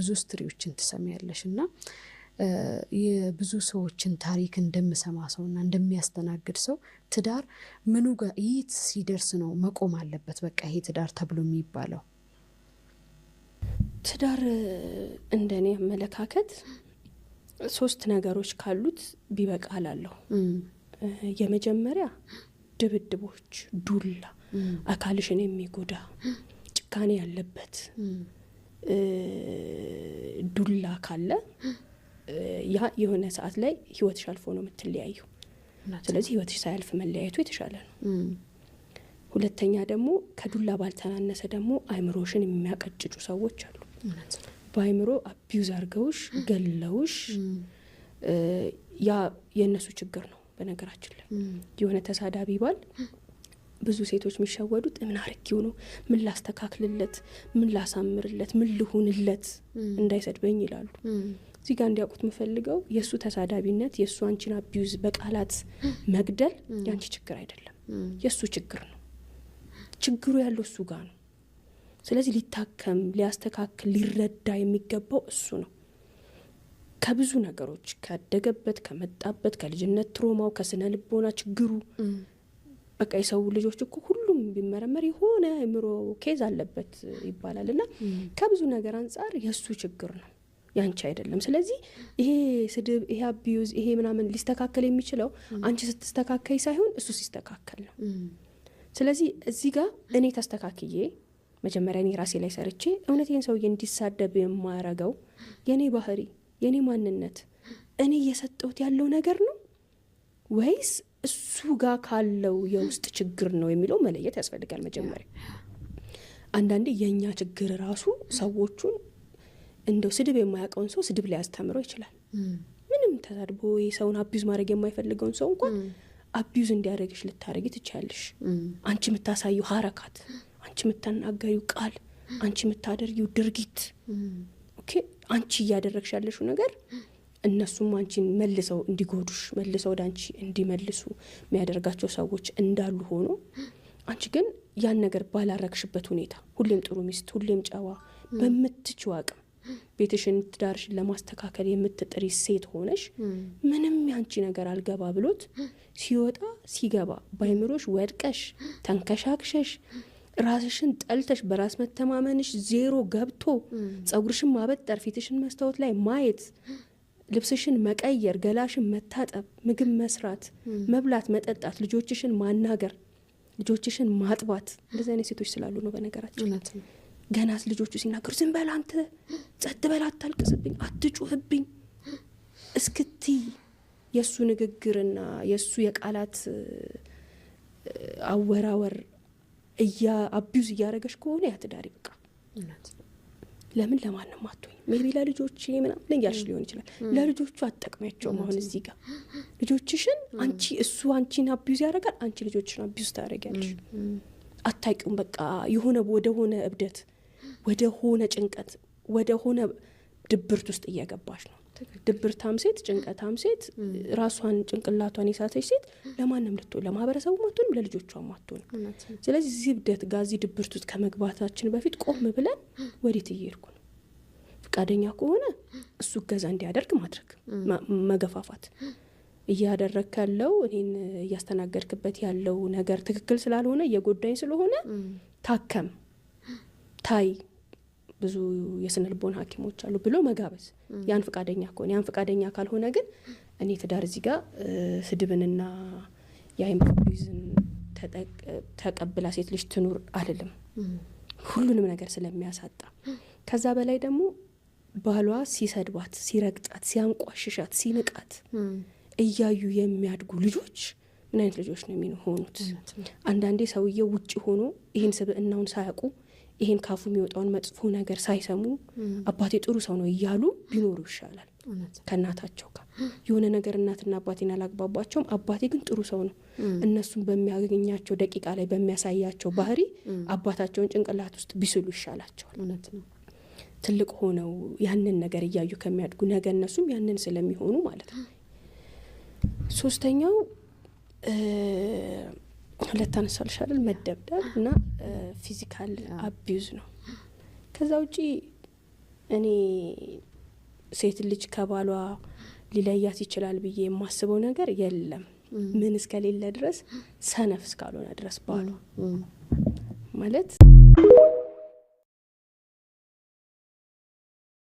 ብዙ story ዎችን ትሰሚያለሽ እና የብዙ ሰዎችን ታሪክ እንደምሰማ ሰው እና እንደሚያስተናግድ ሰው ትዳር ምኑ ጋር የት ሲደርስ ነው መቆም አለበት በቃ ይሄ ትዳር ተብሎ የሚባለው? ትዳር እንደኔ አመለካከት ሶስት ነገሮች ካሉት ቢበቃ እላለሁ። የመጀመሪያ ድብድቦች፣ ዱላ፣ አካልሽን የሚጎዳ ጭካኔ ያለበት ዱላ ካለ ያ የሆነ ሰዓት ላይ ህይወትሽ አልፎ ነው የምትለያዩ። ስለዚህ ህይወትሽ ሳያልፍ መለያየቱ የተሻለ ነው። ሁለተኛ ደግሞ ከዱላ ባልተናነሰ ደግሞ አይምሮሽን የሚያቀጭጩ ሰዎች አሉ። በአይምሮ abuse አርገውሽ ገለውሽ፣ ያ የእነሱ ችግር ነው። በነገራችን ላይ የሆነ ተሳዳቢ ባል፣ ብዙ ሴቶች የሚሸወዱት ምን አርጊው ነው፣ ምን ላስተካክልለት፣ ምን ላሳምርለት፣ ምን ልሁንለት እንዳይሰድበኝ ይላሉ። እዚህ ጋር እንዲያውቁት የምፈልገው የእሱ ተሳዳቢነት፣ የእሱ አንቺን abuse በቃላት መግደል የአንቺ ችግር አይደለም፣ የእሱ ችግር ነው። ችግሩ ያለው እሱ ጋር ነው። ስለዚህ ሊታከም፣ ሊያስተካክል፣ ሊረዳ የሚገባው እሱ ነው። ከብዙ ነገሮች ካደገበት፣ ከመጣበት፣ ከልጅነት trauma ው፣ ከስነ ልቦና ችግሩ፣ በቃ የሰው ልጆች እኮ ሁሉም ቢመረመር የሆነ አእምሮ case አለበት ይባላል እና ከብዙ ነገር አንጻር የእሱ ችግር ነው፣ ያንቺ አይደለም። ስለዚህ ይሄ ስድብ፣ ይሄ abuse፣ ይሄ ምናምን ሊስተካከል የሚችለው አንቺ ስትስተካከይ ሳይሆን እሱ ሲስተካከል ነው። ስለዚህ እዚህ ጋር እኔ ተስተካክዬ፣ መጀመሪያ እኔ ራሴ ላይ ሰርቼ፣ እውነት ይህን ሰውዬ እንዲሳደብ የማያረገው የእኔ ባህሪ፣ የእኔ ማንነት፣ እኔ እየሰጠሁት ያለው ነገር ነው ወይስ እሱ ጋር ካለው የውስጥ ችግር ነው የሚለው መለየት ያስፈልጋል። መጀመሪያ አንዳንዴ የእኛ ችግር ራሱ ሰዎቹን እንደው ስድብ የማያውቀውን ሰው ስድብ ሊያስተምረው ይችላል። ምንም ተሳድቦ ሰውን abuse ማድረግ የማይፈልገውን ሰው እንኳን abuse እንዲያደርግሽ ልታደርጊ ትችያለሽ። አንቺ የምታሳየው ሀረካት፣ አንቺ የምትናገሪው ቃል፣ አንቺ የምታደርጊው ድርጊት፣ okay፣ አንቺ እያደረግሽ ያለሽው ነገር እነሱም አንቺን መልሰው እንዲጎዱሽ፣ መልሰው ወደ አንቺ እንዲመልሱ የሚያደርጋቸው ሰዎች እንዳሉ ሆኖ፣ አንቺ ግን ያን ነገር ባላረግሽበት ሁኔታ ሁሌም ጥሩ ሚስት፣ ሁሌም ጨዋ፣ በምትችይው አቅም ቤትሽን ትዳርሽን ለማስተካከል የምትጥሪ ሴት ሆነሽ ምንም ያንቺ ነገር አልገባ ብሎት ሲወጣ ሲገባ ባይምሮሽ ወድቀሽ፣ ተንከሻክሸሽ፣ ራስሽን ጠልተሽ፣ በራስ መተማመንሽ ዜሮ ገብቶ፣ ጸጉርሽን ማበጠር፣ ፊትሽን መስታወት ላይ ማየት፣ ልብስሽን መቀየር፣ ገላሽን መታጠብ፣ ምግብ መስራት፣ መብላት፣ መጠጣት፣ ልጆችሽን ማናገር፣ ልጆችሽን ማጥባት፣ እንደዚህ አይነት ሴቶች ስላሉ ነው። በነገራችን ገናስ ልጆቹ ሲናገሩ ዝም በል አንተ፣ ጸጥ በል፣ አታልቅስብኝ፣ አትጩህብኝ እስክትይ የእሱ ንግግርና የእሱ የቃላት አወራወር abuse እያደረገሽ ከሆነ ያ ትዳር ይብቃ። ለምን ለማንም አትሆኝ፣ maybe ለልጆች ምናምን እያልሽ ሊሆን ይችላል። ለልጆቹ አትጠቅሚያቸውም። አሁን እዚህ ጋር ልጆችሽን አንቺ፣ እሱ አንቺን abuse ያደርጋል፣ አንቺ ልጆችሽን abuse ታደርጊያለሽ። አታውቂውም። በቃ የሆነ ወደ ሆነ እብደት፣ ወደ ሆነ ጭንቀት፣ ወደ ሆነ ድብርት ውስጥ እየገባሽ ነው። ድብርታም ሴት፣ ጭንቀታም ሴት፣ ራሷን ጭንቅላቷን የሳተች ሴት ለማንም ልትሆን፣ ለማህበረሰቡ አትሆንም፣ ለልጆቿም አትሆንም። ስለዚህ እዚህ እብደት ጋር፣ እዚህ ድብርት ውስጥ ከመግባታችን በፊት ቆም ብለን ወዴት እየሄድኩ ነው፣ ፈቃደኛ ከሆነ እሱ እገዛ እንዲያደርግ ማድረግ፣ መገፋፋት፣ እያደረግክ ያለው፣ እኔን እያስተናገድክበት ያለው ነገር ትክክል ስላልሆነ፣ እየጎዳኝ ስለሆነ ታከም፣ ታይ፣ ብዙ የስነ ልቦና ሐኪሞች አሉ ብሎ መጋበዝ ያን ፈቃደኛ ከሆነ። ያን ፈቃደኛ ካልሆነ ግን እኔ ትዳር እዚህ ጋር ስድብንና የአይምሮ abuse ን ተቀብላ ሴት ልጅ ትኑር አልልም። ሁሉንም ነገር ስለሚያሳጣ። ከዛ በላይ ደግሞ ባሏ ሲሰድባት፣ ሲረግጣት፣ ሲያንቋሽሻት፣ ሲንቃት እያዩ የሚያድጉ ልጆች ምን አይነት ልጆች ነው የሚሆኑት? አንዳንዴ ሰውየው ውጭ ሆኖ ይህን ስብዕናውን ሳያውቁ፣ ይህን ካፉ የሚወጣውን መጥፎ ነገር ሳይሰሙ አባቴ ጥሩ ሰው ነው እያሉ ቢኖሩ ይሻላል። ከእናታቸው ጋር የሆነ ነገር እናትና አባቴን አላግባባቸውም፣ አባቴ ግን ጥሩ ሰው ነው። እነሱን በሚያገኛቸው ደቂቃ ላይ በሚያሳያቸው ባህሪ አባታቸውን ጭንቅላት ውስጥ ቢስሉ ይሻላቸዋል። ትልቅ ሆነው ያንን ነገር እያዩ ከሚያድጉ ነገ እነሱም ያንን ስለሚሆኑ ማለት ነው። ሶስተኛው ሁለት አነሳልሽ አይደል? መደብደብ እና physical abuse ነው። ከዛ ውጪ እኔ ሴት ልጅ ከባሏ ሊለያት ይችላል ብዬ የማስበው ነገር የለም። ምን እስከሌለ ድረስ፣ ሰነፍ እስካልሆነ ድረስ ባሏ ማለት።